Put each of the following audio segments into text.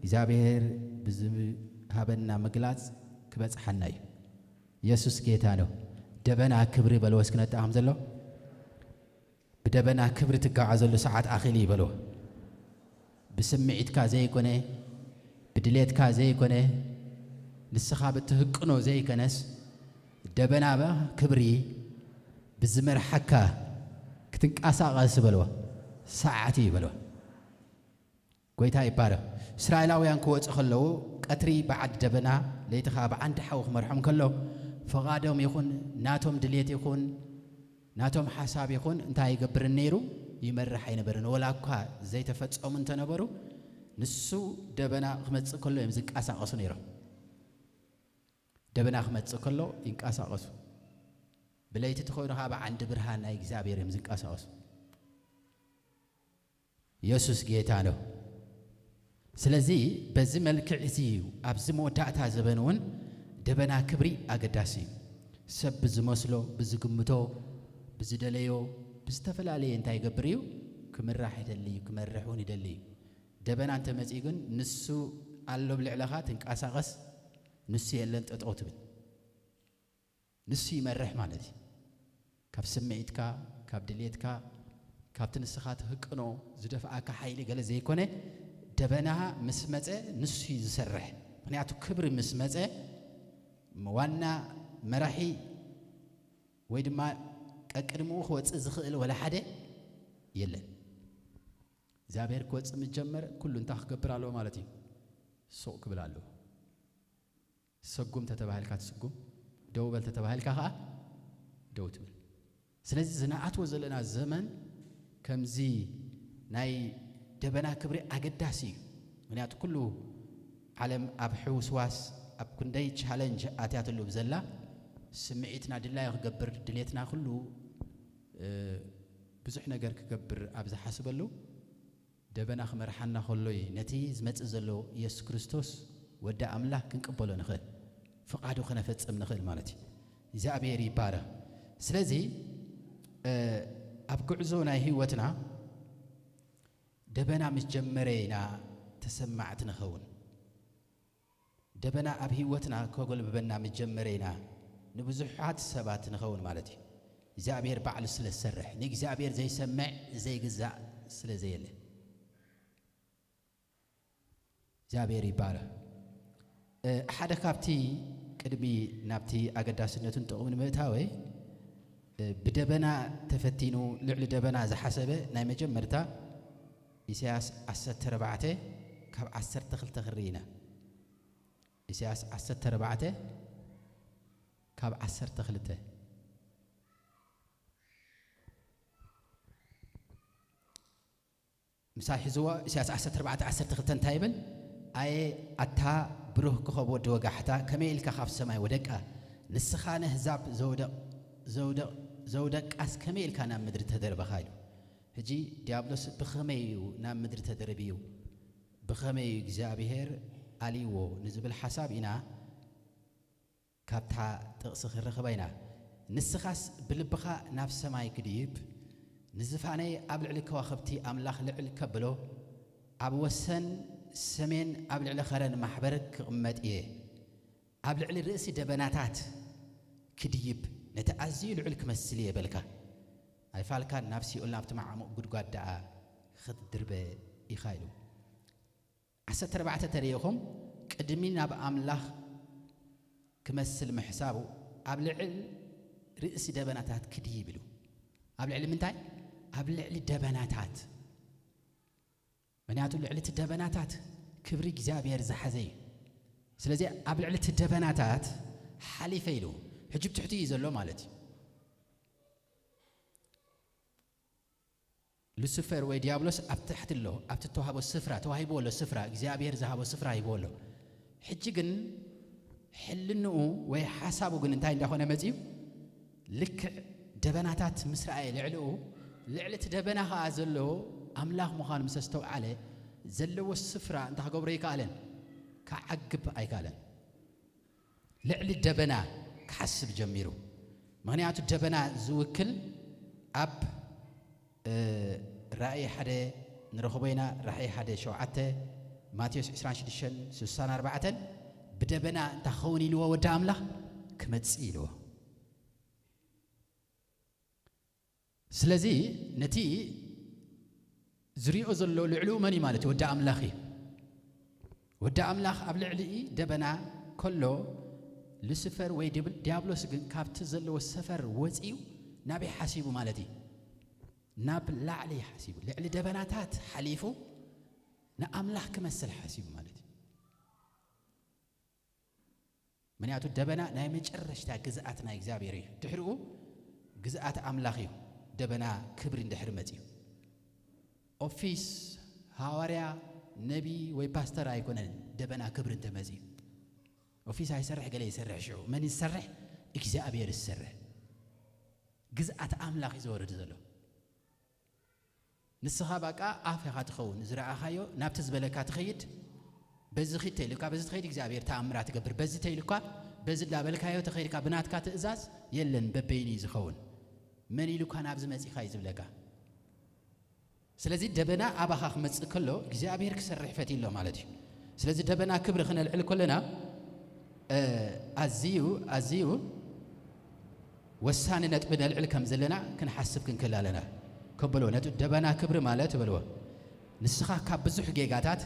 እግዚኣብሔር ብዝሃበና ምግላጽ ክበጽሓና እዩ። ኢየሱስ ጌታ ነው። ደበና ክብሪ በልዎ እስኪ ነጣ ከም ዘሎ። ብደበና ክብሪ ትጋዓዘሉ ሰዓት ኣኺሉ እዩ በልዎ። ብስምዒትካ ዘይኮነ፣ ብድሌትካ ዘይኮነ፣ ንስኻ ብትህቅኖ ዘይኮነስ፣ ደበና በ ክብሪ ብዝመርሓካ ክትንቀሳቐስ በልዎ። ሰዓት እዩ በልዎ። ጎይታ ይባረኽ። እስራኤላውያን ክወጹ ከለዉ፣ ቀትሪ ብዓዲ ደበና፣ ለይቲ ኸኣ ብዓንዲ ሓዊ ክመርሖም ከሎ፣ ፍቓዶም ይኹን፣ ናቶም ድሌት ይኹን፣ ናቶም ሓሳብ ይኹን፣ እንታይ ይገብርን ነይሩ? ይመርሕ ኣይነበርን። ወላ እኳ ዘይተፈጸሙ እንተነበሩ፣ ንሱ ደበና ክመጽእ ከሎ እዮም ዝንቀሳቐሱ ነይሮም። ደበና ክመጽእ ከሎ ይንቀሳቐሱ። ብለይቲ ተኾይኑ ኸኣ ብዓንዲ ብርሃን ናይ እግዚኣብሔር እዮም ዝንቀሳቐሱ። ኢየሱስ ጌታ ነው። ስለዚ በዚ መልክዕ እዚ እዩ። ኣብዚ መወዳእታ ዘበን እውን ደበና ክብሪ ኣገዳሲ እዩ። ሰብ ብዝመስሎ፣ ብዝግምቶ፣ ብዝደለዮ፣ ብዝተፈላለየ እንታይ ይገብር እዩ? ክምራሕ ይደሊ እዩ፣ ክመርሕ እውን ይደሊ እዩ። ደበና እንተመጺኡ ግን ንሱ ኣሎ ኣብ ልዕለኻ ትንቀሳቐስ፣ ንሱ የለን ጠጠው ትብል። ንሱ ይመርሕ ማለት እዩ። ካብ ስምዒትካ፣ ካብ ድሌትካ፣ ካብቲ ንስኻ ትህቅኖ ዝደፍኣካ ሓይሊ ገለ ዘይኮነ፣ ደበና ምስ መጸ ንሱ እዩ ዝሰርሕ። ምኽንያቱ ክብሪ ምስ መጸ ዋና መራሒ ወይ ድማ ቀቅድምኡ ክወጽእ ዝኽእል ወላ ሓደ የለን። እግዚኣብሔር ክወጽእ ምስ ጀመረ ኩሉ እንታይ ክገብር ኣለዎ ማለት እዩ? ሱቕ ክብል ኣለዎ። ሰጉም ተተባሂልካ ትስጉም፣ ደው በል ተተባሂልካ ኸኣ ደው ትብል። ስለዚ ዝነኣትዎ ዘለና ዘመን ከምዚ ናይ ደበና ክብሪ ኣገዳሲ እዩ። ምኽንያቱ ኩሉ ዓለም ኣብ ሕውስዋስ ኣብ ክንደይ ቻለንጅ ኣትያትሉ ብዘላ ስምዒትና ድላዩ ክገብር ድሌትና ኩሉ እ፣ ብዙሕ ነገር ክገብር ኣብ ዝሓስበሉ ደበና ክመርሓና ከሎ እዩ ነቲ ዝመጽእ ዘሎ ኢየሱስ ክርስቶስ ወዲ ኣምላኽ ክንቅበሎ ንኽእል፣ ፍቓዱ ክነፈጽም ንኽእል ማለት እዩ። እግዚኣብሔር ይባረኽ። ስለዚ እ፣ ኣብ ጉዕዞ ናይ ህይወትና ደበና ምስ ጀመረ ኢና ተሰማዕቲ ንኸውን። ደበና ኣብ ህይወትና ከጎልብበና ምስ ጀመረ ኢና ንብዙሓት ሰባት ንኸውን ማለት እዩ። እግዚኣብሔር ባዕሉ ስለ ዝሰርሕ፣ ንእግዚኣብሔር ዘይሰምዕ ዘይግዛእ ስለ ዘየለ። እግዚኣብሔር ይባረኽ። እ፣ ሓደ ካብቲ ቅድሚ ናብቲ ኣገዳስነቱን ጥቕሙን ምእታወይ፣ እ፣ ብደበና ተፈቲኑ ልዕሊ ደበና ዝሓሰበ ናይ መጀመርታ ኢሳያስ ዓሰርተ ኣርባዕተ ካብ ዓሰርተ ክልተ ክርኢ ኢና። ኢሳያስ ዓሰርተ ኣርባዕተ ካብ ዓሰርተ ክልተ። ምሳይ ሒዝዎ፣ ኢሳያስ ዓሰርተ ኣርባዕተ ዓሰርተ ክልተ እንታይ ይብል? ኣየ ኣታ ብሩህ ኮኸብ ወዲ ወጋሕታ፣ ከመይ ኢልካ ካብ ሰማይ ወደቃ? ንስኻ ነህዛብ ዘውደቕ-፣ ዘውደቕ-፣ ዘውደቃስ ከመይ ኢልካ ናብ ምድሪ ተደርበኻ? ኢሉ። ሕጂ ዲያብሎስ ብኸመይ እዩ ናብ ምድሪ ተደርብዩ? ብኸመይ እዩ እግዚኣብሔር ኣልይዎ ንዝብል ሓሳብ ኢና ካብታ ጥቕሲ ክንረኽባ ኢና። ንስኻስ ብልብኻ ናብ ሰማይ ክድይብ፣ ንዝፋነይ ኣብ ልዕሊ ከዋኽብቲ ኣምላኽ ልዕል ከብሎ፣ ኣብ ወሰን ሰሜን ኣብ ልዕሊ ኸረን ማሕበር ክቕመጥ እየ፣ ኣብ ልዕሊ ርእሲ ደበናታት ክድይብ፣ ነቲ ኣዝዩ ልዑል ክመስል እየ በልካ። ኣይፋልካን፣ ናብ ሲኦል ናብቲ መዓሙቕ ጉድጓድ ደኣ ክትድርበ ኢኻ ኢሉ። ዓሰርተ ኣርባዕተ ተሪኢኹም፣ ቅድሚ ናብ ኣምላኽ ክመስል ምሕሳቡ ኣብ ልዕል ርእሲ ደበናታት ክድይብ ኢሉ። ኣብ ልዕሊ ምንታይ? ኣብ ልዕሊ ደበናታት። ምኽንያቱ ልዕሊ እቲ ደበናታት ክብሪ እግዚኣብሔር ዝሓዘ እዩ። ስለዚ ኣብ ልዕሊ እቲ ደበናታት ሓሊፈ ኢሉ። ሕጂ ብትሕቲ እዩ ዘሎ ማለት እዩ። ሉሲፈር ወይ ዲያብሎስ ኣብ ታሕቲ ኣሎ፣ ኣብቲ እተዋህቦ ስፍራ፣ ተዋሂብዎ ኣሎ ስፍራ፣ እግዚኣብሔር ዝሃቦ ስፍራ ሂብዎ ኣሎ። ሕጂ ግን ሕልንኡ ወይ ሓሳቡ ግን እንታይ እንዳኾነ መጺኡ? ልክዕ ደበናታት ምስ ረኣየ ልዕሊኡ፣ ልዕሊ እቲ ደበና ኸኣ ዘሎ ኣምላኽ ምዃኑ ምስ ኣስተውዓለ፣ ዘለዎ ስፍራ እንታይ ክገብሮ ኣይከኣለን? ክዓግብ ኣይከኣለን። ልዕሊ ደበና ክሓስብ ጀሚሩ። ምኽንያቱ ደበና ዝውክል ኣብ፣ እ፣ ራእይ ሓደ ንረኽቦ ኢና። ራእይ ሓደ ሸውዓተ ማቴዎስ ዕስራን ሽዱሽተን ስሳን ኣርባዕተን፣ "ብደበና እንታይ ክኸውን ኢልዎ ወዲ ኣምላኽ ክመጽእ ኢልዎ?" ስለዚ ነቲ ዝሪኦ ዘሎ ልዕሊኡ መን እዩ ማለት እዩ? ወዲ ኣምላኽ እዩ። ወዲ ኣምላኽ ኣብ ልዕሊ ደበና ከሎ፣ ሉሲፈር ወይ ዲብል-፣ ዲያብሎስ ግን ካብቲ ዘለዎ ሰፈር ወፂኡ ናበይ ሓሲቡ ማለት እዩ? ናብ ላዕሊ ሓሲቡ፣ ልዕሊ ደበናታት ሓሊፉ ንኣምላኽ ክመስል ሓሲቡ ማለት እዩ። ምክንያቱ ደበና ናይ መጨረሽታ ግዝኣት ናይ እግዚኣብሔር እዩ። ድሕሪኡ ግዝኣት ኣምላኽ እዩ። ደበና ክብሪ እንድሕር መጺኡ፣ ኦፊስ ሃዋርያ፣ ነቢ ወይ ፓስተር ኣይኮነን። ደበና ክብሪ እንተመጺኡ፣ ኦፊስ ኣይሰርሕ፣ ገለ ይሰርሕ። ሽዑ መን ይሰርሕ? እግዚኣብሔር ይሰርሕ። ግዝኣት ኣምላኽ እዩ ዝወርድ ዘሎ። ንስኻ ባቃ ኣፍ ኢኻ ትኸውን፣ ዝረኣኻዮ ናብቲ ዝበለካ ትኸይድ። በዚ ኺድ ተይሉካ፣ በዚ ትኸይድ እግዚኣብሔር ተኣምራት ትገብር። በዚ ተይሉካ፣ በዚ እንዳበልካዮ ተኸይድካ፣ ብናትካ ትእዛዝ የለን፣ በበይኑ እዩ ዝኸውን። መን ኢሉካ ናብዚ መጺኻ እዩ ዝብለካ። ስለዚ ደበና ኣባኻ ክመጽእ ከሎ እግዚኣብሔር ክሰርሕ ፈትዩ ኣሎ ማለት እዩ። ስለዚ ደበና ክብሪ ክነልዕል ከለና፣ እ፣ ኣዝዩ፣ ኣዝዩ ወሳኒ ነጥቢ ነልዕል ከም ዘለና ክንሓስብ ክንክእል ኣለና። ከም በልዎ፣ ነቲ ደበና ክብሪ ማለት በልዎ፣ ንስኻ ካብ ብዙሕ ጌጋታት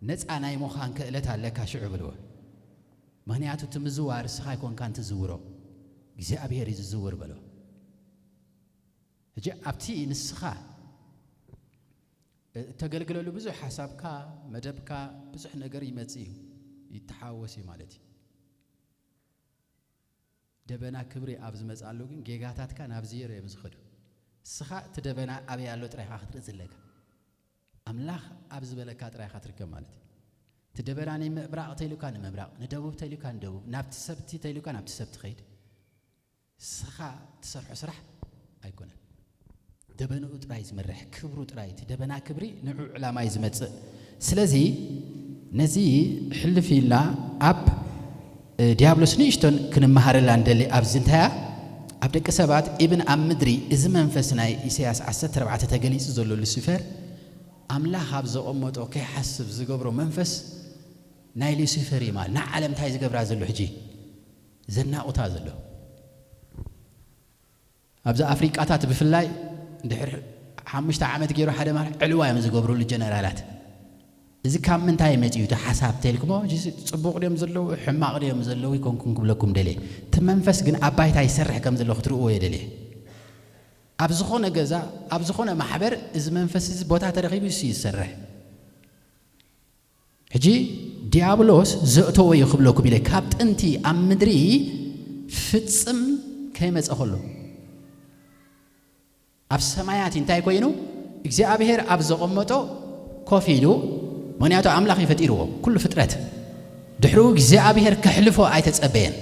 ነፃ ናይ ምዃን ክእለት ኣለካ ሽዑ በልዎ። ምኽንያቱ እቲ ምዝዋር ንስኻ ኣይኮንካን ትዝውሮ፣ እግዚኣብሔር እዩ ዝዝውር በልዎ። ሕጂ ኣብቲ ንስኻ እተገልግለሉ ብዙሕ ሓሳብካ፣ መደብካ፣ ብዙሕ ነገር ይመጽእ እዩ፣ ይተሓወስ እዩ ማለት እዩ። ደበና ክብሪ ኣብ ዝመጽኣሉ ግን ጌጋታትካ ናብ ዜሮ እዮም ዝኸዱ። ንስኻ እቲ ደበና ኣበይ ኣሎ ጥራይ ኢኻ ክትርኢ ዘለካ። ኣምላኽ ኣብ ዝበለካ ጥራይ ኢኻ ትርከብ ማለት እዩ። እቲ ደበና ንምብራቕ ተይሉካ ንምብራቕ፣ ንደቡብ ተይሉካ ንደቡብ፣ ናብቲ ሰብቲ ተይሉካ ናብቲ ሰብ ትኸይድ። ንስኻ ትሰርሖ ስራሕ ኣይኮነን። ደበንኡ ጥራይ ዝመርሕ፣ ክብሩ ጥራይ፣ እቲ ደበና ክብሪ ንዑ ዕላማ እዩ ዝመጽእ። ስለዚ ነዚ ሕልፍ ኢልና ኣብ፣ እ፣ ዲያብሎስ ንእሽቶን ክንመሃረላ እንደሊ ኣብዚ እንታያ፣ ኣብ ደቂ ሰባት ኢብን ኣብ ምድሪ እዚ መንፈስ ናይ ኢሳያስ ዓሰርተ ኣርባዕተ ተገሊጹ ዘሎ ሉሲፈር ኣምላኽ ኣብ ዘቐመጦ ከይሓስብ ዝገብሮ መንፈስ ናይ ሉሲፈር እዩ ማለት። ንዓለም እንታይ ዝገብራ ዘሎ ሕጂ? ዘናቑታ ዘሎ። ኣብዚ ኣፍሪቃታት ብፍላይ ድሕሪ ሓሙሽተ ዓመት ገይሩ ሓደ ማለት ዕልዋ እዮም ዝገብሩሉ ጀነራላት። እዚ ካብ ምንታይ መጺኡ እቲ ሓሳብ ተልክሞ፣ ሕጂ ጽቡቕ ድዮም ዘለዉ፣ ሕማቕ ድዮም ዘለዉ ይኮንኩን ክብለኩም ደልየ። እቲ መንፈስ ግን ኣብ ባይታ ይሰርሕ ከም ዘሎ ክትርእዎ እየ ደልየ። ኣብ ዝኾነ ገዛ፣ ኣብ ዝኾነ ማሕበር እዚ መንፈስ እዚ ቦታ ተረኺቡ እሱ ይሰርሕ። ሕጂ ዲያብሎስ ዘእተዎ እዩ ክብለኩም ኢለ፣ ካብ ጥንቲ ኣብ ምድሪ ፍጽም ከይመጸ ከሎ፣ ኣብ ሰማያት እንታይ ኮይኑ እግዚኣብሔር ኣብ ዘቐመጦ ኮፍ ኢሉ፣ ምኽንያቱ ኣምላኽ እዩ ፈጢርዎ ኩሉ ፍጥረት። ድሕሩ እግዚኣብሔር ከሕልፎ ኣይተጸበየን፣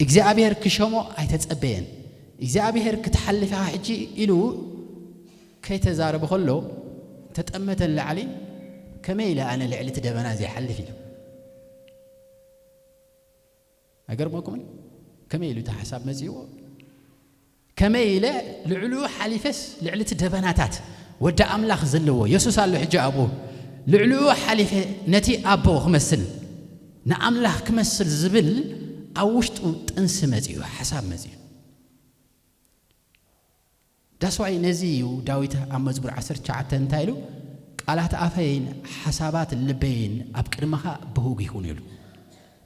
እግዚኣብሔር ክሸሞ ኣይተጸበየን። እግዚኣብሔር ክትሓልፍ ኢኻ ሕጂ ኢሉ ከይተዛረበ ከሎ፣ ተጠመተ ንላዕሊ፣ "ከመይ ኢለ ኣነ ልዕሊ እቲ ደበና ዘይሓልፍ?" ኢሉ። ኣይገርመኩምን? ከመይ ኢሉ እቲ ሓሳብ መጺእዎ? "ከመይ ኢለ ልዕሊኡ ሓሊፈስ፣ ልዕሊ እቲ ደበናታት ወዲ ኣምላኽ ዘለዎ የሱስ ኣሎ ሕጂ ኣብኡ፣ ልዕሊኡ ሓሊፈ ነቲ ኣቦ ክመስል፣ ንኣምላኽ ክመስል" ዝብል ኣብ ውሽጡ ጥንሲ መጺኡ፣ ሓሳብ መጺኡ። ዳስዋይ ነዚ እዩ ዳዊት ኣብ መዝሙር ዓሰርተ ትሽዓተ እንታይ ኢሉ? "ቃላት ኣፈይን ሓሳባት ልበይን ኣብ ቅድመኻ ብሁግ ይኹን" ኢሉ።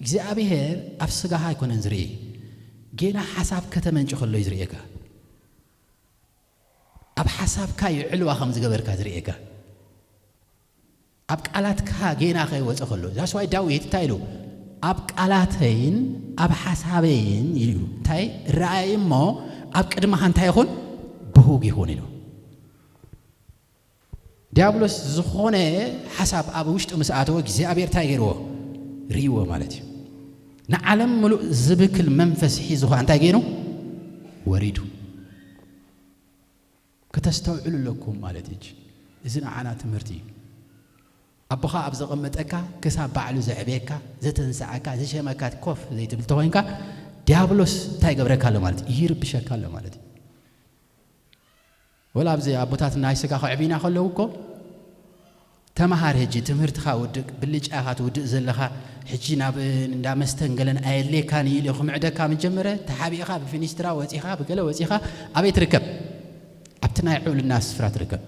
እግዚኣብሔር ኣብ ስጋኻ ኣይኮነን ዝርኢ፣ ጌና ሓሳብ ከተመንጭ ከሎ እዩ ዝርእየካ። ኣብ ሓሳብካ እዩ ዕልዋ ከም ዝገበርካ ዝርእየካ። ኣብ ቃላትካ ጌና ከይወጸ ከሎ፣ ዛስዋይ ዳዊት እንታይ ኢሉ? "ኣብ ቃላተይን ኣብ ሓሳበይን" ኢሉ። እንታይ? "ረኣይ እሞ ኣብ ቅድመኻ እንታይ ይኹን? ብሁግ ይኹን" ኢሉ። ዲያብሎስ ዝኾነ ሓሳብ ኣብ ውሽጡ ምስ ኣተወ እግዚኣብሔር እንታይ ገይርዎ? ርእይዎ ማለት እዩ። ንዓለም ምሉእ ዝብክል መንፈስ ሒዙ ኸዓ እንታይ ገይሩ? ወሪዱ። ከተስተውዕሉ ኣለኩም ማለት እዩ። እዚ ንዓና ትምህርቲ እዩ። ኣቦኻ ኣብ ዘቐመጠካ ክሳብ ባዕሉ ዘዕብየካ፣ ዘተንስኣካ፣ ዝሸመካ ኮፍ ዘይትብል ተኾይንካ ዲያብሎስ እንታይ ይገብረካ ኣሎ ማለት እዩ? ይርብሸካ ኣሎ ማለት እዩ። ወላ ኣብዚ ኣቦታት ናይ ስጋ ከዕብዩና ከለዉ እኮ ተምሃር፣ ሕጂ ትምህርትኻ ውድእ፣ ብልጫኻ ትውድእ ዘለኻ፣ ሕጂ ናብ እንዳ መስተን ገለን ኣየድልየካን እዩ ኢሉ ክምዕደካ ምስ ጀመረ፣ ተሓቢእኻ ብፊኒስትራ ወጺኻ፣ ብገለ ወጺኻ፣ ኣበይ ትርከብ? ኣብቲ ናይ ዕውልና ስፍራ ትርከብ።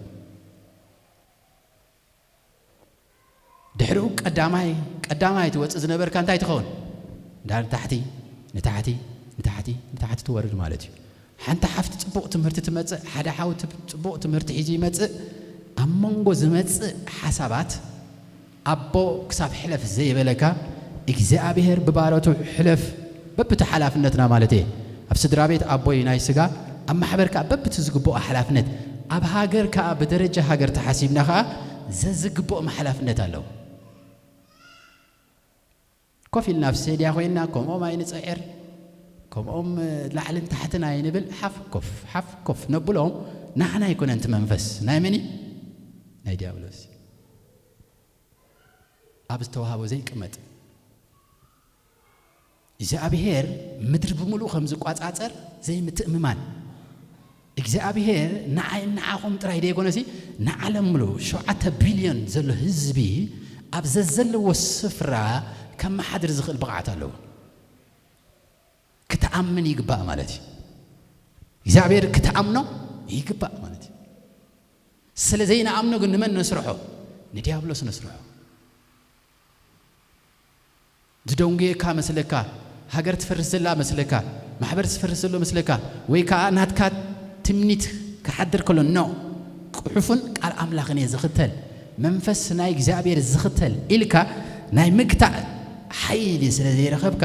ድሕሪኡ ቀዳማይ፣ ቀዳማይ ትወጽእ ዝነበርካ እንታይ ትኸውን? እንዳ ንታሕቲ፣ ንታሕቲ፣ ንታሕቲ፣ ንታሕቲ ትወርድ ማለት እዩ። ሓንቲ ሓፍቲ ጽቡቕ ትምህርቲ ትመጽእ፣ ሓደ ሓው ትብ-፣ ጽቡቕ ትምህርቲ ሒዙ ይመጽእ። ኣብ መንጎ ዝመጽእ ሓሳባት ኣቦ ክሳብ ሕለፍ ዘይበለካ፣ እግዚኣብሔር ብባሮቱ ሕለፍ፣ በብቲ ሓላፍነትና ማለት እየ። ኣብ ስድራ ቤት ኣቦይ ናይ ስጋ፣ ኣብ ማሕበር ከኣ በብቲ ዝግብኦ ሓላፍነት፣ ኣብ ሃገር ከኣ ብደረጃ ሃገር ተሓሲብና ከኣ ዘዝግብኦም ሓላፍነት ኣለዉ። ኮፍ ኢልና ኣብ ሴድያ ኮይንና ከምኦም ኣይንጽዕር፣ ከምኦም ላዕልን ታሕትን ኣይንብል፣ ሓፍ ኮፍ፣ ሓፍ ኮፍ ነብሎም። ንዓና ኣይኮነን እቲ መንፈስ፣ ናይ መን እዩ? ናይ ዲያብሎስ። ኣብ ዝተዋህቦ ዘይቅመጥ። እግዚኣብሔር ምድሪ ብምሉኡ ከም ዝቋጻጸር ዘይምትእምማን። እግዚኣብሔር ንዓይ ንዓኹም ጥራይ ደይኮነሲ፣ ንዓለም ምሉእ ሸውዓተ ቢልዮን ዘሎ ህዝቢ ኣብ ዘዘለዎ ስፍራ ከመሓድር ዝኽእል ብቕዓት ኣለዎ። ክትኣምን ይግባእ ማለት እዩ። እግዚኣብሔር ክትኣምኖ ይግባእ ማለት እዩ። ስለ ዘይንኣምኖ ግን ንመን ነስርሖ? ንዲያብሎስ ነስርሖ። ዝደንጉየካ መስለካ፣ ሃገር ትፈርስ ዘላ መስለካ፣ ማሕበር ዝፈርስ ዘሎ መስለካ፣ ወይ ከኣ ናትካ ትምኒት ክሓድር ከሎ፣ ኖ፣ ጽሑፍን ቃል ኣምላኽን እየ ዝኽተል፣ መንፈስ ናይ እግዚኣብሔር ዝኽተል ኢልካ ናይ ምግታእ ሓይሊ ስለ ዘይረኸብካ፣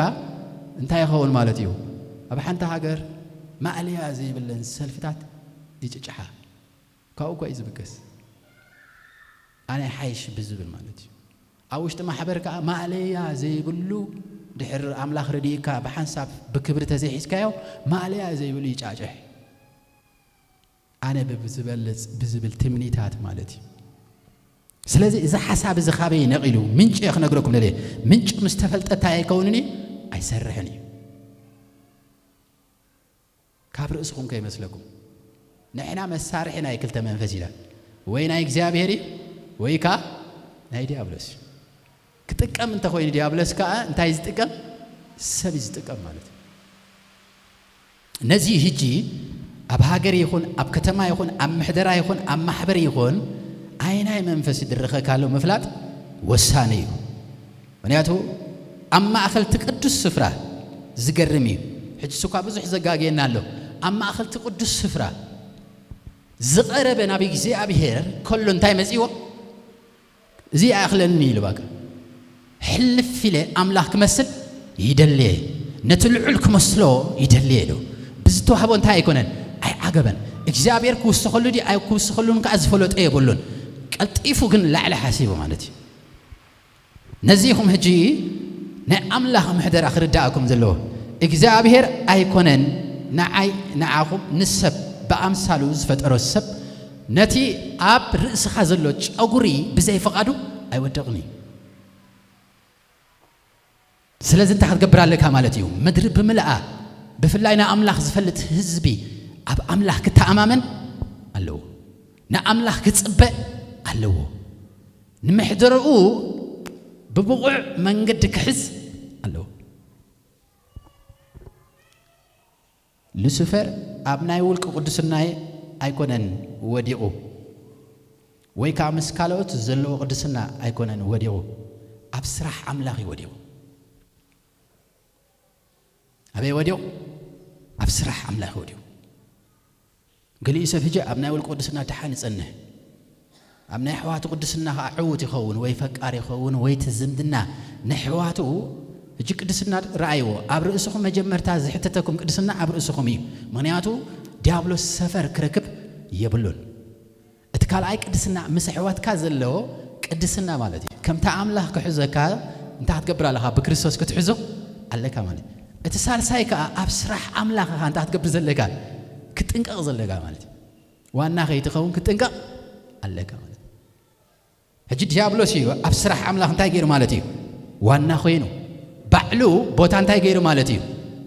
እንታይ ይኸውን ማለት እዩ? ኣብ ሓንቲ ሃገር ማእለያ ዘይብለን ሰልፍታት ይጭጭሓ። ካብኡ እኳ እዩ ዝብገስ። ኣነ ሓይሽ ብዝብል ማለት እዩ። ኣብ ውሽጢ ማሕበር ከኣ ማእለያ ዘይብሉ፣ ድሕር ኣምላኽ ረድእካ ብሓንሳብ ብክብሪ ተዘይሒዝካዮ፣ ማእለያ ዘይብሉ ይጫጭሕ። ኣነ ብዝበልጽ ብዝብል ትምኒታት ማለት እዩ። ስለዚ እዚ ሓሳብ እዚ ካበይ ነቒሉ? ምንጪ እየ ክነግረኩም ደልየ። ምንጪ ምስ ተፈልጠ እንታይ ኣይከውንን እዩ? ኣይሰርሕን እዩ። ካብ ርእስኹም ከይመስለኩም። ንሕና መሳርሒ ናይ ክልተ መንፈስ ኢና። ወይ ናይ እግዚኣብሔር እዩ፣ ወይ ከኣ ናይ ዲያብሎስ እዩ። ክጥቀም እንተኾይኑ ዲያብሎስ ከኣ እንታይ ዝጥቀም? ሰብ እዩ ዝጥቀም ማለት እዩ። ነዚ ሕጂ ኣብ ሃገር ይኹን፣ ኣብ ከተማ ይኹን፣ ኣብ ምሕደራ ይኹን፣ ኣብ ማሕበር ይኹን፣ ኣይናይ መንፈስ ይድረኸካ ኣሎ ምፍላጥ ወሳኒ እዩ። ምኽንያቱ ኣብ ማእከል እቲ ቅዱስ ስፍራ ዝገርም እዩ። ሕጂ እኳ ብዙሕ ዘጋግየና ኣሎ። ኣብ ማእከል እቲ ቅዱስ ስፍራ ዝቐረበ ናብ እግዚኣብሔር ከሎ እንታይ መጺዎ? እዚ ኣይኣኽለኒ ኢሉ በቃ። ሕልፍ ኢለ ኣምላኽ ክመስል ይደልየ፣ ነቲ ልዑል ክመስሎ ይደልየ ኢሉ። ብዝተዋህቦ እንታይ ኣይኮነን፣ ኣይዓገበን። እግዚኣብሔር ክውስኸሉ ድዩ ኣይክውስኸሉን ከኣ ዝፈለጦ የብሉን። ቀልጢፉ ግን ላዕሊ ሓሲቡ ማለት እዩ። ነዚ ኢኹም ሕጂ ናይ ኣምላኽ ምሕደራ ክርድኣኩም ዘለዎ። እግዚኣብሔር ኣይኮነን ንዓይ ንዓኹም ንሰብ ብኣምሳሉ ዝፈጠሮ ሰብ ነቲ ኣብ ርእስኻ ዘሎ ጨጉሪ ብዘይ ፍቓዱ ኣይወድቕን እዩ። ስለዚ እንታይ ክትገብር ኣለካ ማለት እዩ? ምድሪ ብምልኣ ብፍላይ ንኣምላኽ ዝፈልጥ ህዝቢ ኣብ ኣምላኽ ክተኣማመን ኣለዎ። ንኣምላኽ ክጽበ ኣለዎ። ንምሕደርኡ ብብቑዕ መንገዲ ክሕዝ ኣለዎ። ሉሲፈር ኣብ ናይ ውልቂ ቅድስና ኣይኮነን ወዲቑ፣ ወይ ከኣ ምስ ካልኦት ዘለዎ ቅድስና ኣይኮነን ወዲቑ፣ ኣብ ስራሕ ኣምላኽ እዩ ወዲቑ። ኣበይ ወዲቑ? ኣብ ስራሕ ኣምላኽ ወዲቑ። ገሊኡ ሰብ ሕጂ ኣብ ናይ ውልቂ ቅድስና ደሓን ይጸንሕ፣ ኣብ ናይ ኣሕዋቱ ቅድስና ኸዓ ዕዉት ይኸውን፣ ወይ ፈቃር ይኸውን፣ ወይ እቲ ዝምድና ናይ ኣሕዋቱ። ሕጂ ቅድስና ረኣይዎ፣ ኣብ ርእስኹም መጀመርታ ዝሕተተኩም ቅድስና ኣብ ርእስኹም እዩ። ምኽንያቱ ዲያብሎስ ሰፈር ክረክብ የብሉን። እቲ ካልኣይ ቅድስና ምስ ኣሕዋትካ ዘለዎ ቅድስና ማለት እዩ። ከምታ ኣምላኽ ክሕዘካ እንታይ ክትገብር ኣለኻ? ብክርስቶስ ክትሕዞ ኣለካ ማለት እዩ። እቲ ሳልሳይ ከኣ ኣብ ስራሕ ኣምላኽ ኢኻ እንታይ ክትገብር ዘለካ? ክትጥንቀቕ ዘለካ ማለት እዩ። ዋና ከይትኸውን ክትጥንቀቕ ኣለካ ማለት እዩ። ሕጂ ዲያብሎስ እዩ ኣብ ስራሕ ኣምላኽ እንታይ ገይሩ ማለት እዩ? ዋና ኮይኑ ባዕሉ ቦታ እንታይ ገይሩ ማለት እዩ?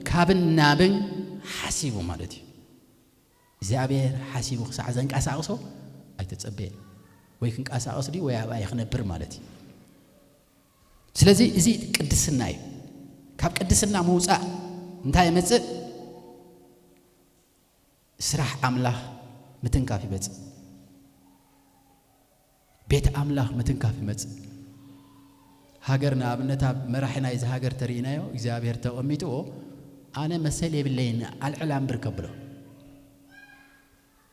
ካብን ናብን ሓሲቡ ማለት እዩ። እግዚኣብሔር ሓሲቡ ክሳዕ ዘንቀሳቕሶ ኣይተጸበየን። ወይ ክንቀሳቐስ ድዩ ወይ ኣብኣ ክነብር ማለት እዩ። ስለዚ እዚ ቅድስና እዩ። ካብ ቅድስና ምውፃእ እንታይ የመፅእ? ስራሕ ኣምላኽ ምትንካፍ ይመፅእ። ቤት ኣምላኽ ምትንካፍ ይመፅእ። ሃገር ንኣብነት ኣብ መራሒ ናይዚ ሃገር ተርእናዮ እግዚኣብሔር ተቐሚጥዎ ኣነ መሰል የብለይን ኣልዕል ኣንብር ከብሎ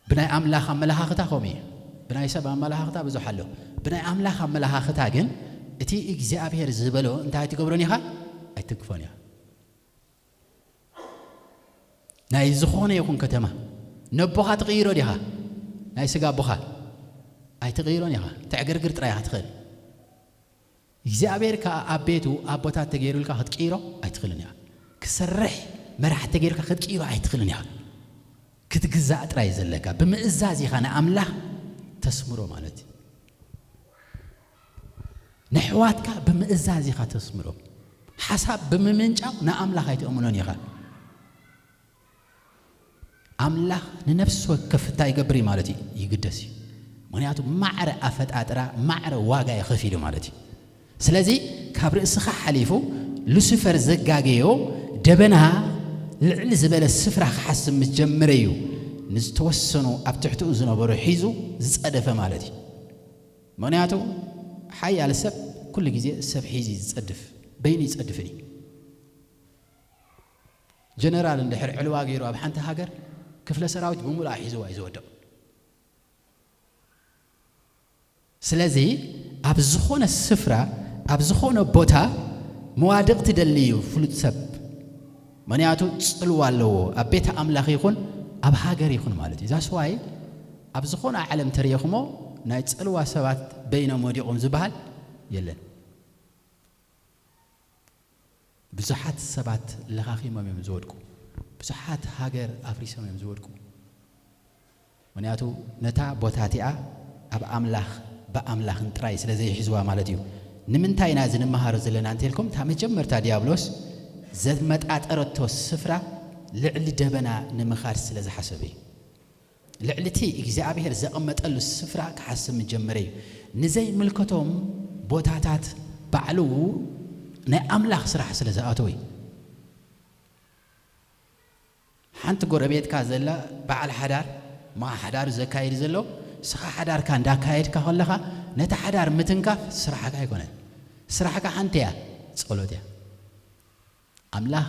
ብናይ ኣምላኽ ኣመለኻኽታ ከምኡ እዩ። ብናይ ሰብ ኣመለኻኽታ ብዙሕ ኣሎ። ብናይ ኣምላኽ ኣመለኻኽታ ግን እቲ እግዚኣብሔር ዝበሎ እንታይ ኣይትገብሮን ኢኻ? ኣይትንክፎን ኢኻ። ናይ ዝኾነ ይኹን ከተማ ነቦኻ ትቕይሮ ዲኻ? ናይ ስጋ ኣቦኻ ኣይትቕይሮን ኢኻ። ተዕግርግር ጥራይ ኢኻ ትኽእል። እግዚኣብሔር ከኣ ኣብ ቤቱ ኣቦታት ተገይሩልካ ክትቅይሮ ኣይትኽእልን ኢኻ። ክሰርሕ መራሕቲ ተገይሩልካ ክትቅይሮ ኣይትኽእልን ኢኻ። ክትግዛእ ጥራይ ዘለካ ብምእዛዝ ኢኻ ንኣምላኽ ተስምሮ ማለት እዩ። ንሕዋትካ ብምእዛዝ ኢኻ ተስምሮ። ሓሳብ ብምምንጫው ንኣምላኽ ኣይትእምኖን ኢኻ። ኣምላኽ ንነፍሲ ወከፍ እንታይ ይገብር እዩ ማለት እዩ? ይግደስ እዩ። ምክንያቱ ማዕረ ኣፈጣጥራ ማዕረ ዋጋ የኸፊሉ ማለት እዩ። ስለዚ ካብ ርእስኻ ሓሊፉ ሉሲፈር ዘጋገዮ ደበና ልዕሊ ዝበለ ስፍራ ክሓስብ ምስ ጀመረ እዩ ንዝተወሰኑ ኣብ ትሕትኡ ዝነበሩ ሒዙ ዝጸደፈ ማለት እዩ። ምክንያቱ ሓያል ሰብ ኩሉ ግዜ ሰብ ሒዙ ዝጸድፍ በይኑ ይጸድፍን እዩ። ጀነራል እንድሕር ዕልዋ ገይሩ ኣብ ሓንቲ ሃገር ክፍለ ሰራዊት ብምሉኣ ሒዝዋ እዩ ዝወድቕ። ስለዚ ኣብ ዝኾነ ስፍራ ኣብ ዝኾነ ቦታ መዋድቕ ትደሊ እዩ ፍሉጥ ሰብ። ምክንያቱ ጽልዋ ኣለዎ ኣብ ቤተ ኣምላኽ ይኹን ኣብ ሃገር ይኹን ማለት እዩ። ዛስዋይ ኣብ ዝኾነ ዓለም ተሪእኹሞ ናይ ጽልዋ ሰባት በይኖም ወዲቖም ዝበሃል የለን። ብዙሓት ሰባት ለኻኺሞም እዮም ዝወድቁ። ብዙሓት ሃገር ኣፍሪሶም እዮም ዝወድቁ። ምክንያቱ ነታ ቦታ እቲኣ ኣብ ኣምላኽ ብኣምላኽን ጥራይ ስለ ዘይሕዝዋ ማለት እዩ። ንምንታይ ኢና እዚ ንመሃሮ ዘለና እንተልኩም እታ መጀመርታ ዲያብሎስ ዘመጣጠረቶ ስፍራ ልዕሊ ደበና ንምኻድ ስለ ዝሓሰበ እዩ። ልዕሊ እቲ እግዚኣብሔር ዘቐመጠሉ ስፍራ ክሓስብ ምጀመረ እዩ። ንዘይምልከቶም ቦታታት ባዕሉ ናይ ኣምላኽ ስራሕ ስለ ዝኣተወ እዩ። ሓንቲ ጎረቤትካ ዘላ በዓል ሓዳር ማ ሓዳር ዘካየድ ዘሎ ስኻ ሓዳርካ እንዳካየድካ ከለኻ ነቲ ሓዳር ምትንካፍ ስራሕካ ኣይኮነን። ስራሕካ ሓንቲ እያ፣ ጸሎት እያ። ኣምላኽ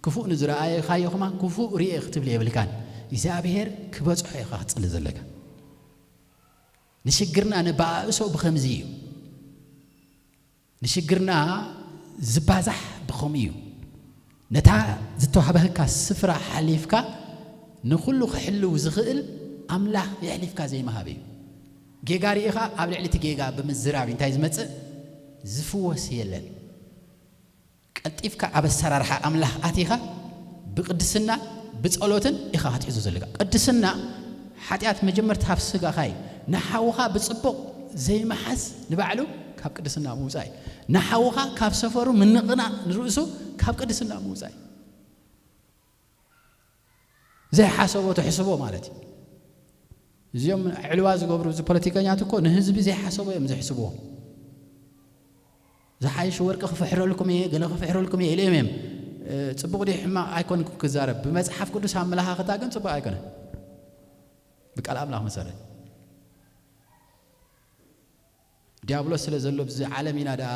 ክፉእ ንዝረኣየካዮ ከማን ክፉእ ርኤ ክትብል የብልካን። እግዚኣብሔር ክበጽሖ ኢኻ ክትጽሊ ዘለካ። ንሽግርና ነባእሶ ብኸምዚ እዩ። ንሽግርና ዝባዛሕ ብኸምኡ እዩ። ነታ ዝተዋህበህካ ስፍራ ሓሊፍካ ንኹሉ ክሕልው ዝኽእል ኣምላኽ የሕሊፍካ ዘይምሃብ እዩ። ጌጋ ርኢኻ ኣብ ልዕሊ እቲ ጌጋ ብምዝራብ እንታይ ዝመጽእ ዝፍወስ የለን። ቀልጢፍካ ኣብ ኣሰራርሓ ኣምላኽ ኣቲኻ ብቅድስና ብጸሎትን ኢኻ ክትሕዞ ዘለካ። ቅድስና ሓጢኣት መጀመርታ ካብ ስጋኻ እዩ። ንሓውኻ ብጽቡቕ ዘይምሓዝ ንባዕሉ ካብ ቅድስና ምውጻእ እዩ። ንሓውኻ ካብ ሰፈሩ ምንቕናቕ ንርእሱ ካብ ቅድስና ምውጻእ እዩ። ዘይሓሰቦ ትሕስቦ ማለት እዩ። እዚኦም ዕልዋ ዝገብሩ እዚ ፖለቲከኛት እኮ ንህዝቢ ዘይሓሰቦ እዮም ዝሕስብዎ። ዝሓይሽ ወርቂ ክፍሕረልኩም እየ፣ ገለ ክፍሕረልኩም እየ ኢሎም እዮም። እ፣ ጽቡቕ ድዩ ሕማቕ ኣይኮንኩ ክዛረብ። ብመጽሓፍ ቅዱስ ኣመለኻኽታ ግን ጽቡቕ ኣይኮነን። ብቃል ኣምላኽ መሰረት። ዲያብሎስ ስለ ዘሎ ብዚ ዓለም ኢና ደኣ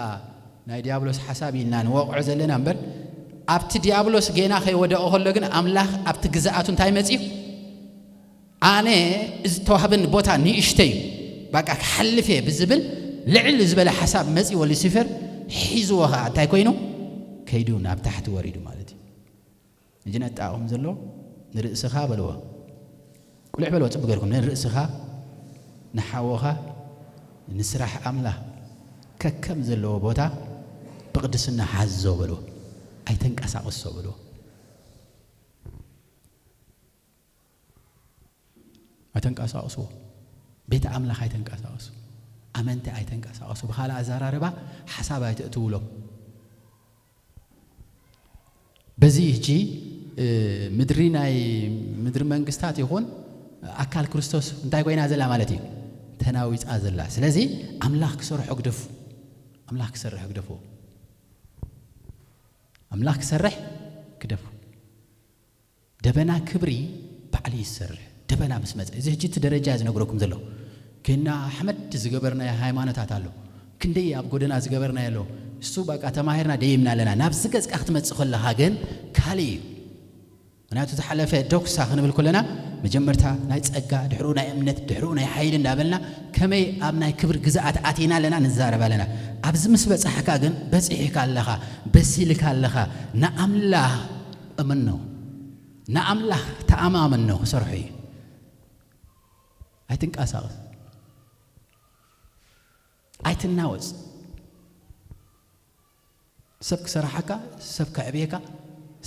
ናይ ዲያብሎስ ሓሳብ ኢልና ንወቕዖ ዘለና እምበር፣ ኣብቲ ዲያብሎስ ጌና ከይወደቐ ከሎ ግን ኣምላኽ ኣብቲ ግዝኣቱ እንታይ መጽዩ? ኣነ ዝተዋህበኒ ቦታ ንእሽተይ እዩ፣ በቃ ክሓልፍ እየ ብዝብል ልዕል ዝበለ ሓሳብ መጺዎ ሉሲፈር ሒዝዎ ኸዓ እንታይ ኮይኑ? ከይዱ ናብ ታሕቲ ወሪዱ ማለት እዩ። ሕጂ ነጣቕም ዘሎ ንርእስኻ በልዎ። ቁልዕ በልዎ፣ ጽቡቕ ገይርኩም ንርእስኻ፣ ንሓወኻ፣ ንስራሕ ኣምላኽ ከከም ዘለዎ ቦታ ብቕድስና ሓዞ በልዎ። ኣይተንቀሳቕሶ በልዎ። ኣይተንቀሳቕስዎ። ቤት ኣምላኽ ኣይተንቀሳቕሱ። ኣመንቲ ኣይተንቀሳቕሱ። ብኻልእ ኣዘራርባ ሓሳብ ኣይተእትውሎም። በዚ ሕጂ፣ እ፣ ምድሪ ናይ ምድሪ መንግስታት ይኹን ኣካል ክርስቶስ እንታይ ኮይና ዘላ ማለት እዩ? ተናዊጻ ዘላ። ስለዚ ኣምላኽ ክሰርሖ ግደፉ። ኣምላኽ ክሰርሕ ግደፉ። ኣምላኽ ክሰርሕ ግደፉ። ደበና ክብሪ ባዕሉ ይሰርሕ። ደበና ምስ መጸ፣ እዚ ሕጂ እቲ ደረጃ ዝነግረኩም ዘሎ፣ ኬና ሓመድ ዝገበርናዮ ሃይማኖታት ኣሎ። ክንደይ ኣብ ጎደና ዝገበርናዮ ኣሎ። እሱ በቃ ተማሂርና ደይምና ኣለና። ናብዚ ገጽካ ክትመጽእ ከለኻ ግን ካልእ እዩ። ምክንያቱ ዝሓለፈ ዶክሳ ክንብል ከለና፣ መጀመርታ ናይ ጸጋ፣ ድሕሩ ናይ እምነት፣ ድሕሩ ናይ ሓይሊ እንዳበልና ከመይ ኣብ ናይ ክብሪ ግዝኣት ኣቲና ኣለና ንዛረብ ኣለና። ኣብዚ ምስ በጻሕካ ግን በጺሕካ ኣለኻ፣ በሲልካ ኣለኻ። ንኣምላኽ እምኖ። ንኣምላኽ ተኣማመኖ ክሰርሖ እዩ። ኣይትንቀሳቐስ። ኣይትናወጽ። ሰብ ክሰርሓካ፣ ሰብ ከዕብየካ፣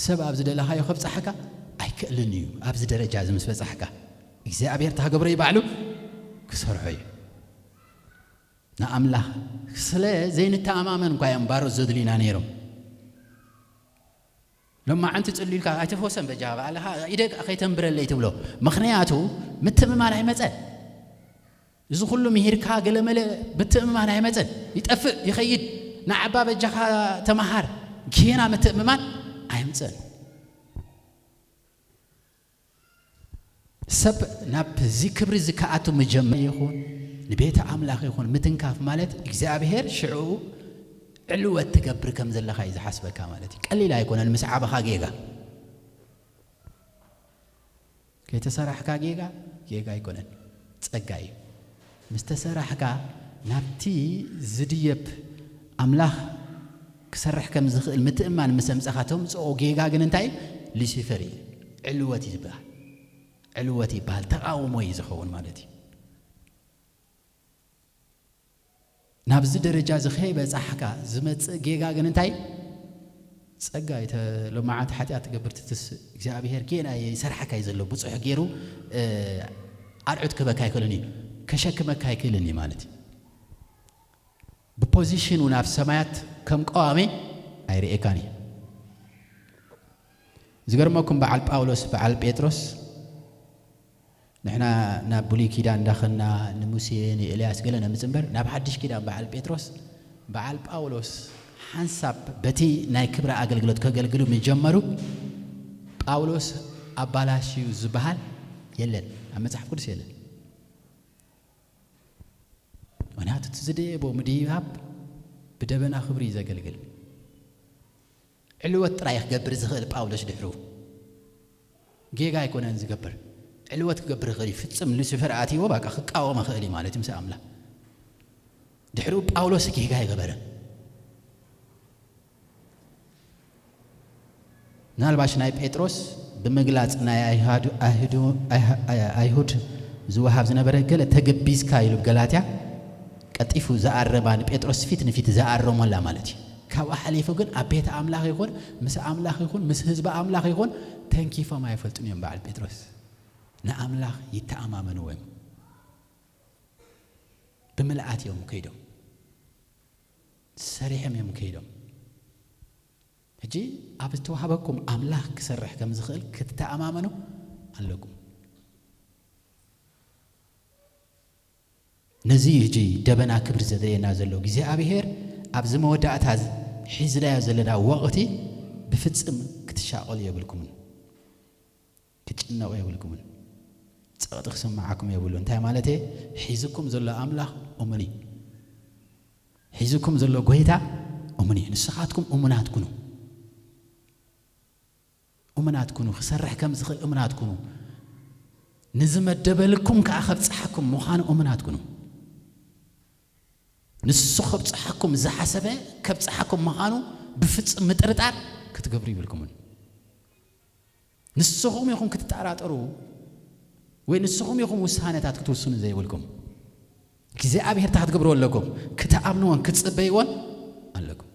ሰብ ኣብ ዝደለኻዮ ከብጽሓካ ኣይክእልን እዩ። ኣብዚ ደረጃ እዚ ምስ በጻሕካ፣ እግዚኣብሔር እታ ክገብሮ እዩ ባዕሉ ክሰርሖ እዩ። ንኣምላኽ ስለ ዘይንተኣማመን እኳ እዮም ባሮት ዘድልዩና ነይሮም። ሎማዓንቲ ጽልዩ ኢልካ ኣይተፈወሰን በጃኻ ባዕልኻ ኢደይ ከይተንብረለይ ትብሎ። ምኽንያቱ ምትእምማን ኣይመጸን። እዚ ኩሉ ምሂርካ ገለመለ ምትእምማን ኣይመጸን። ይጠፍእ፣ ይኸይድ። ንዓባ በጃኻ ተመሃር። ጌና ምትእምማን ኣይምጸን። ሰብ ናብ እዚ ክብሪ እዚ ክኣቱ ምጀመር ይኹን፣ ንቤተ ኣምላኽ ይኹን ምትንካፍ ማለት እግዚኣብሔር ሽዑ ዕልወት ትገብር ከም ዘለኻ እዩ ዝሓስበካ ማለት እዩ። ቀሊል ኣይኮነን ምስ ዓበኻ ጌጋ። ከይተሰራሕካ ጌጋ፣ ጌጋ ኣይኮነን፣ ጸጋ እዩ። ምስ ተሰራሕካ ናብቲ ዝድየብ ኣምላኽ ክሰርሕ ከም ዝኽእል ምትእማን ምስ ኣምጻኻ ተምጽኦ ጌጋ ግን እንታይ እዩ? ሉሲፈር እዩ። ዕልወት እዩ ዝበሃል። ዕልወት ይበሃል። ተቓውሞ እዩ ዝኸውን ማለት እዩ። ናብዚ ደረጃ እዚ ከይበጻሕካ ዝመጽእ ጌጋ ግን እንታይ? ጸጋ እዩ። ተ-፣ ሎማዓንቲ ሓጢኣት ትገብር ትትስእ። እግዚኣብሔር ጌና ይሰርሓካ እዩ ዘሎ። ብጹሕ ገይሩ፣ እ፣ ኣርዑት ክህበካ ኣይክእልን እዩ። ከሸክመካ ኣይክእልን እዩ ማለት እዩ። ብፖዚሽኑ ናብ ሰማያት ከም ቀዋሚ ኣይርእየካን እዩ። ዝገርመኩም በዓል ጳውሎስ፣ በዓል ጴጥሮስ፣ ንሕና ናብ ብሉይ ኪዳን እንዳኸና ንሙሴ፣ ንኤልያስ ገለ ነምጽእ እምበር፣ ናብ ሓድሽ ኪዳን በዓል ጴጥሮስ፣ በዓል ጳውሎስ ሓንሳብ በቲ ናይ ክብሪ ኣገልግሎት ከገልግሉ ምስ ጀመሩ፣ ጳውሎስ ኣባላሽዩ ዝበሃል የለን፣ ኣብ መጽሓፍ ቅዱስ የለን። ምኽንያቱ እቲ ዝደየቦ ምድያብ ብደበና ክብሪ እዩ ዘገልግል። ዕልወት ጥራይ ክገብር ዝኽእል ጳውሎስ ድሕሩ ጌጋ ኣይኮነን ዝገብር። ዕልወት ክገብር ይኽእል እዩ። ፍጽም ሉሲፈር ኣትይዎ፣ በቃ ክቃወም ይኽእል እዩ ማለት እዩ ምስ ኣምላኽ። ድሕሩ ጳውሎስ ጌጋ ኣይገበረን። ምናልባሽ ናይ ጴጥሮስ ብምግላጽ ናይ ኣይሃዱ-፣ ኣይሁዱ-፣ ኣይሃ-፣ ኣይሁድ ዝወሃብ ዝነበረ ገለ ተገቢዝካ ኢሉ ገላትያ ቀልጢፉ ዝኣረማ ንጴጥሮስ ፊት ንፊት ዝኣረሞላ ማለት እዩ። ካብኡ ሓሊፉ ግን ኣብ ቤት ኣምላኽ ይኹን፣ ምስ ኣምላኽ ይኹን፣ ምስ ህዝቢ ኣምላኽ ይኹን፣ ተንኪፎም ኣይፈልጡን እዮም በዓል ጴጥሮስ። ንኣምላኽ ይተኣማመንዎ እዮም። ብምልኣት እዮም ከይዶም። ሰሪሖም እዮም ከይዶም። ሕጂ ኣብ ዝተዋህበኩም ኣምላኽ ክሰርሕ ከም ዝኽእል ክትተኣማመኑ ኣለኩም። ነዚ እዩ ሕጂ ደበና ክብሪ ዘድልየና ዘሎ። እግዚኣብሔር ኣብዚ መወዳእታ ሒዝናዮ ዘለና ወቕቲ ብፍጽም ክትሻቐሉ የብልኩምን። ክትጭነቑ የብልኩምን። ጸቕጢ ክስምዓኩም የብሉ። እንታይ ማለት እየ? ሒዝኩም ዘሎ ኣምላኽ እሙን እዩ። ሒዝኩም ዘሎ ጐይታ እሙን እዩ። ንስኻትኩም እሙናት ኩኑ። እሙናት ኩኑ። ክሰርሕ ከም ዝኽእል እሙናት ኩኑ። ንዝመደበልኩም ከኣ ከብጽሓኩም ምዃኑ እሙናት ኩኑ። ንሱ ከብጽሓኩም ዝሓሰበ ከብጽሓኩም ምዃኑ ብፍጹም ምጥርጣር ክትገብሩ ይብልኩምን። ንስኹም ኢኹም ክትጠራጠሩ ወይ ንስኹም ኢኹም ውሳነታት ክትውስኑ ዘይብልኩም። እግዚኣብሔር እንታይ ክትገብርዎ ኣለኩም? ክትኣምንዎን ክትጽበይዎን ኣለኩም።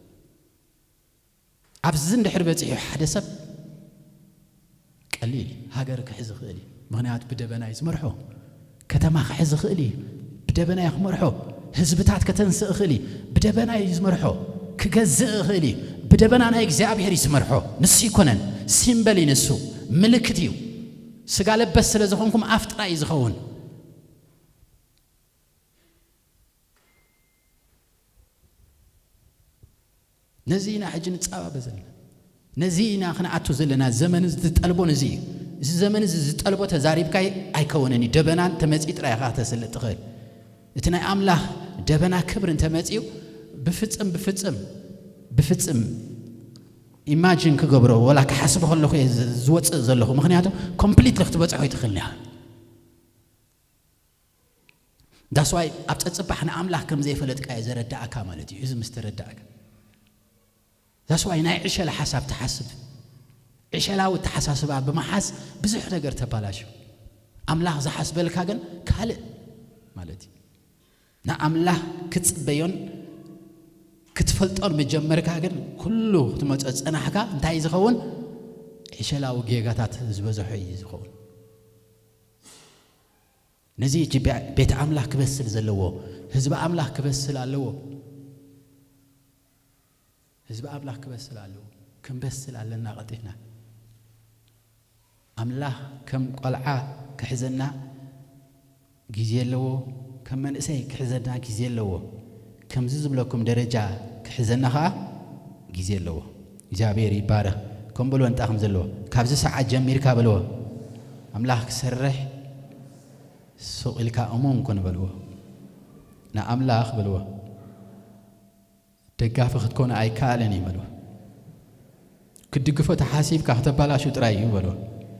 ኣብዚ እንድሕር በጺሑ ሓደ ሰብ ቀሊል እዩ። ሃገር ክሕዝ ይኽእል እዩ። ምኽንያቱ ብደበና እዩ ዝመርሖ። ከተማ ክሕዝ ይኽእል እዩ። ብደበና እዩ ክመርሖ። ህዝብታት ከተንስእ ይኽእል እዩ። ብደበና እዩ ዝመርሖ። ክገዝእ ይኽእል እዩ። ብደበና ናይ እግዚኣብሔር እዩ ዝመርሖ። ንሱ ይኮነን። ሲምበል እዩ ንሱ። ምልክት እዩ። ስጋ ለበስ ስለ ዝኾንኩም ኣፍ ጥራይ እዩ ዝኸውን። ነዚ ኢና ሕጂ ንጻባበ ዘለና። ነዚ ኢና ክንኣቱ ዘለና። ዘመን እዚ ዝጠልቦ ነዚ እዩ። እዚ ዘመን እዚ ዝጠልቦ ተዛሪብካ ኣይከውንን እዩ። ደበናን ተመጺኡ ጥራይ ኢኻ ከተስልጥ ትኽእል። እቲ ናይ ኣምላኽ ደበና ክብሪ እንተመጺኡ ብፍጽም ብፍጽም ብፍጽም ኢማጂን ክገብሮ ወላ ክሓስብ ከለኹ እየ ዝ- ዝወፅእ ዘለኹ። ምክንያቱ ኮምፕሊትሊ ክትበፅሖ ይትኽእል ያ። ዳስዋይ ኣብ ፀፅባሕ ንኣምላኽ ከም ዘይፈለጥካ እዩ ዘረዳእካ ማለት እዩ። እዚ ምስ ተረዳእካ ዳስዋይ ናይ ዕሸላ ሓሳብ ትሓስብ። ዕሸላዊ ተሓሳስባ ብምሓዝ ብዙሕ ነገር ተባላሹ። ኣምላኽ ዝሓስበልካ ግን ካልእ ማለት እዩ። ንኣምላኽ ክትጽበዮን ክትፈልጦን ምጀመርካ ግን ኩሉ ክትመጾ ዝጸናሕካ እንታይ ዝኸውን? ዕሸላዊ ጌጋታት ዝበዝሖ እዩ ዝኸውን። ነዚ እጂ ቤ- ቤት ኣምላኽ ክበስል ዘለዎ፣ ህዝቢ ኣምላኽ ክበስል ኣለዎ። ህዝቢ ኣምላኽ ክበስል ኣለዎ። ክንበስል ኣለና ቀልጢፍና። ኣምላኽ ከም ቆልዓ ክሕዘና ግዜ ኣለዎ። ከም መንእሰይ ክሕዘና ግዜ ኣለዎ። ከምዚ ዝብለኩም ደረጃ ክሕዘና ኸዓ ግዜ ኣለዎ። እግዚኣብሔር ይባረኽ። ከም በልዎ እንታ ከም ዘለዎ ካብዚ ሰዓት ጀሚርካ በልዎ ኣምላኽ ክሰርሕ ሱቕ ኢልካ እሙን ኩን በልዎ። ንኣምላኽ በልዎ። ደጋፊ ክትኮን ኣይከኣልን እዩ በልዎ። ክትድግፎ ተሓሲብካ ከተባላሹ ጥራይ እዩ በልዎ።